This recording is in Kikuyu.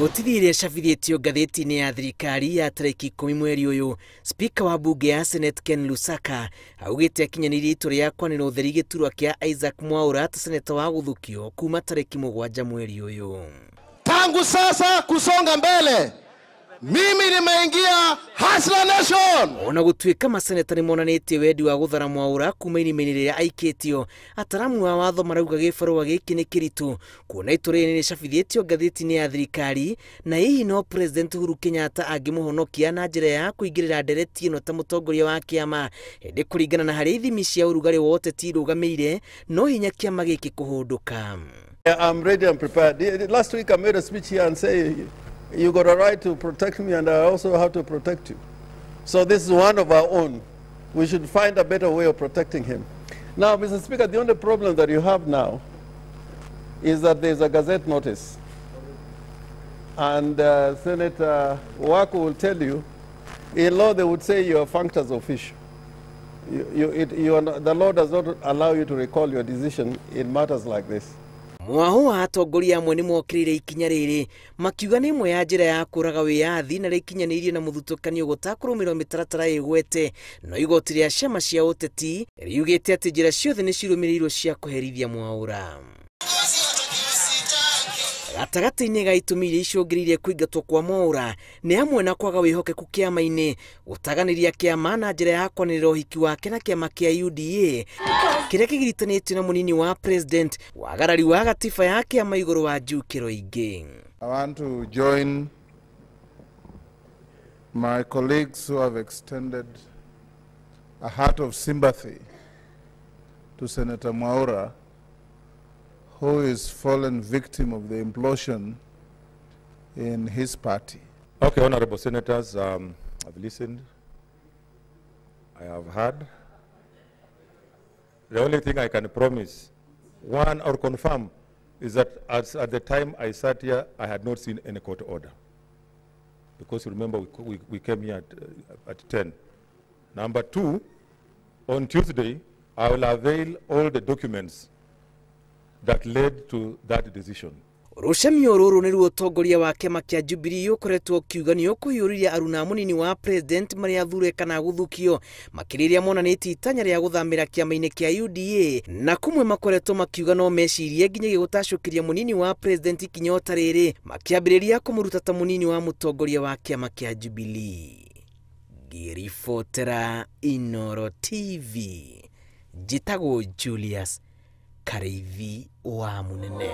Notithi iria icabithĩtio ngathĩti-inĩ ya thirikari ya tarĩki 10 mweri ũyũ, Spika wa bunge ya Senate Ken Lusaka augĩte akinyanĩirie itua rĩa kwanĩrĩra ũtheri gĩturwa kĩa Isaac Mwaura ta seneta wa gũthukio kuma tarĩki 7 mweri ũyũ. Tangu sasa kusonga mbele, mimi nimeingia Hustler Nation. Ona gũtuĩka maseneta nĩ monanĩtie wendi wa gũthara Mwaura kuma irima-inĩ rĩrĩa aikĩtio, ataramu a watho marauga gĩbarũa gĩkĩ nĩ kĩritũ kuona itua rĩrĩ nĩ rĩcabithĩtio ngathĩti-inĩ ya thirikari, na hihi no President Uhuru Kenyatta angĩmũhonokia na njĩra ya kũingĩrĩra ndereti ĩno ta mũtongoria wa kĩama. Ĩndĩ kũringana na harĩa ithimi cia ũrugarĩ wa ũteti irũgamĩire, no hinya kĩama gĩkĩ kũhũndũka. I'm ready and prepared. Last week I made a speech here and say, you got a right to protect me and I also have to protect you. So this is one of our own. We should find a better way of protecting him. Now, Mr. Speaker, the only problem that you have now is that there's a Gazette notice. And Senator Wako will tell you, in law they would say you are functus officio. The law does not allow you to recall your decision in matters like this. Mwaho wa atongoria amwe nĩ mokĩrĩire ikinya rĩrĩ makiuga nĩ ĩmwe ya njĩra ya kũraga wĩyathi na rĩkinyanĩirie na mũthutũkanio gũtakũrũmĩrĩrwo mĩtaratara ĩgwete. No igoti rĩa ciama cia ũteti riugĩte atĩ njĩra ciothe nĩ cirũmĩrĩirwo cia kũherithia Mwaura. Gatagatĩ-inĩ ga itũmi iria icũngĩrĩirie kũingatwo kwa Mwaura nĩ hamwe na kwaga wĩhokeku kĩama-inĩ, gũtaganĩria kĩama na njĩra ya kwanĩrĩra ũhiki wake na kĩama kĩa UDA kĩrĩa kĩgiritanĩtio na mũnini wa president, wagarari wa gatiba ya kĩama igũrũ wa njukĩro ingĩ. I want to join my colleagues who have extended a heart of sympathy to Senator Mwaura, who is fallen victim of the implosion in his party. Okay, honorable senators, I've listened, I have heard. The only thing I can promise, one or confirm, is that as at the time I sat here, I had not seen any court order. Because remember, we came here at 10. Number two, on Tuesday, I will avail all the documents that led to that decision. Rũcemio rũrũ nĩruo ũtongoria wa kĩama kĩa Jubilee ũkoretwo ũkiuga nĩ ũkũhiũrĩria aruna mũnini wa president marĩa athure kana gũthukio, makĩria rĩrĩa monanĩtie itanya rĩa gũthamĩra kĩama-inĩ kĩa UDA, na kũmwe makoretwo makiuga no mecirie nginyagia gũtacũkĩria mũnini wa president ikinya o ta rĩrĩ, makĩambĩrĩria kũmũruta ta mũnini wa mũtongoria wa kĩama kĩa Jubilee. Ngĩribotera Inooro TV, njĩtagwo Julius Karĩithi wa Mũnene.